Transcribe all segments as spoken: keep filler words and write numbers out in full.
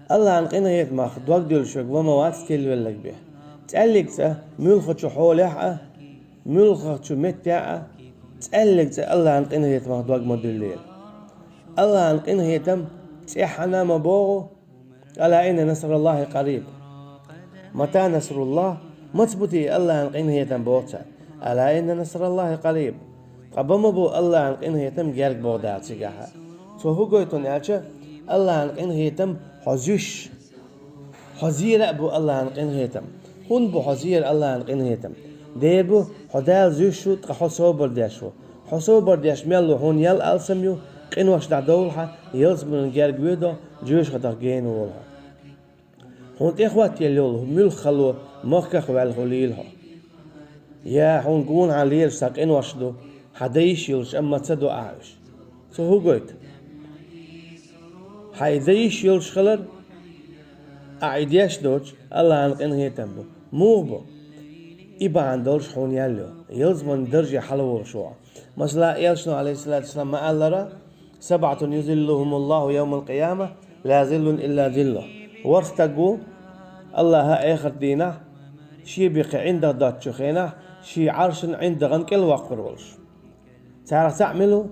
Аллахьан къинхетамах дог дуьллуш верг ва ма вац тилвелларг бен. ЦӀеллиг цӀа муьлххачу хьолехь а, муьлххачу меттехь а, цӀеллиг цӀа Аллахьан къинхетамах дог ма дуьллийла. Аллахьан къинхетам цӀеххьана а ма богӀу: «Ала инна насраллахьи къариб». «Мата насруллахь?» Маца бу те Аллахьан къинхетам боху цара? «Ала инна насраллахьи къариб». Ткъа бан ма бу Аллахьан къинхетам герга боху Дала цигахь а. Цо хӀун гойту аьлча, Аллахьан къинхетам хьо зуьйш. Хьо зийра а бу Аллахьан къинхетам. ХӀунда бу хьо зийра Аллахьан къинхетам? Дера бу, хьо Дала зуьйш ву, ткъа хьо собар деш ву. Хьо собар деш мел ву, хьуна ял алсам ю, къинош дӀадовла хьан, ялсаманин герга воьдо, жоьжахатех гена волу хьо. Хьуна тӀехӀоттаелла йолу муьлхха хало махках а ваьлла хуьлийла хьо. Я хьуна гонахьа лелаш цхьа къинош ду, хьан дан йиш йолуш, амма ца до ахь уьш. Цо хӀун гойту? Хьан и дан йиш йолуш хилар, ахь и деш доцуш, Аллахьан къинхетам бу. Муха бу? И бахьана долуш хьуна ял ю, ялсаманин дарже хьала волуш ву хьо. Масала, Элчано, Ӏалайхиссалату вассалам, ма-аллара: «Сабъатун юзиллухумуллаху явмал къияма, ла зиллун илла зиллух». ВорхӀ стаг ву Аллахьа эхарт дийнахь, шен бен кхин ӀиндагӀ доцучу хенахь, шен Ӏаршан ӀиндагӀан кӀел воккхур волуш. Царах цхьаъ мила ву?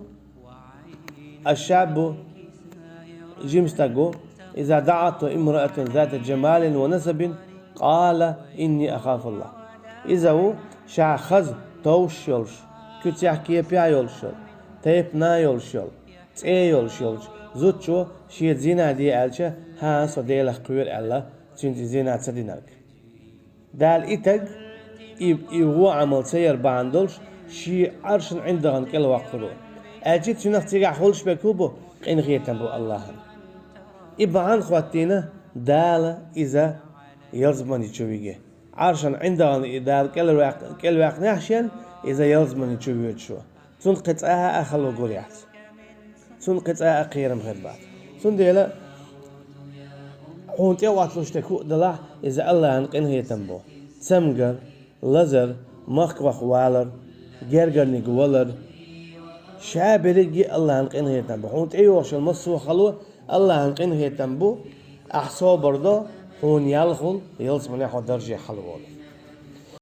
Аш-шаббу, жима стаг ву: «Иза даӀатху имраатун зата жамалин ва насабин, къала: инни ахафуллах». Иза ву ша хаза, товш йолуш, куьцехь, кепехь йолуш йолу, тайпана йолуш йолу, цӀе йолуш йолчу зудчо шеца зина де аьлча, хӀан, со Делах кхоьру аьлла, цуьнца и зина ца динарг. Дала и таг, и, и вон Ӏамал ца яр бахьана долуш, шен Ӏаршан ӀиндагӀан кӀел воккхур ву. Аьлча цуьнах цигахь хуьлуш берг хӀун бу? Къинхетам бу Аллахьан. И бахьана хӀоттийна Дала иза ялсамани чу виге. Ӏаршан ӀиндагӀан и Дала кӀел ваьккх-, кӀел ваьккхинехь шен, иза ялсамани чу воьдуш ву. Цунна кхин цкъа а хало гур яц. Цунна кхин цкъа а кхерам хир бац. Цундела хьуна тӀеӀотталуш дерг хӀуъа далахь, иза Аллахьан къинхетам бу. Цамгар, лазар, махках валар, гергарниг валар, ша берриге а Аллахьан къинхетам бу. Хьуна тӀейогӀуш йолу массо а хало Аллахьан къинхетам бу, ахь собар до, хьуна ял хуьлу, ялсаманехь хьо дарже хьала волу.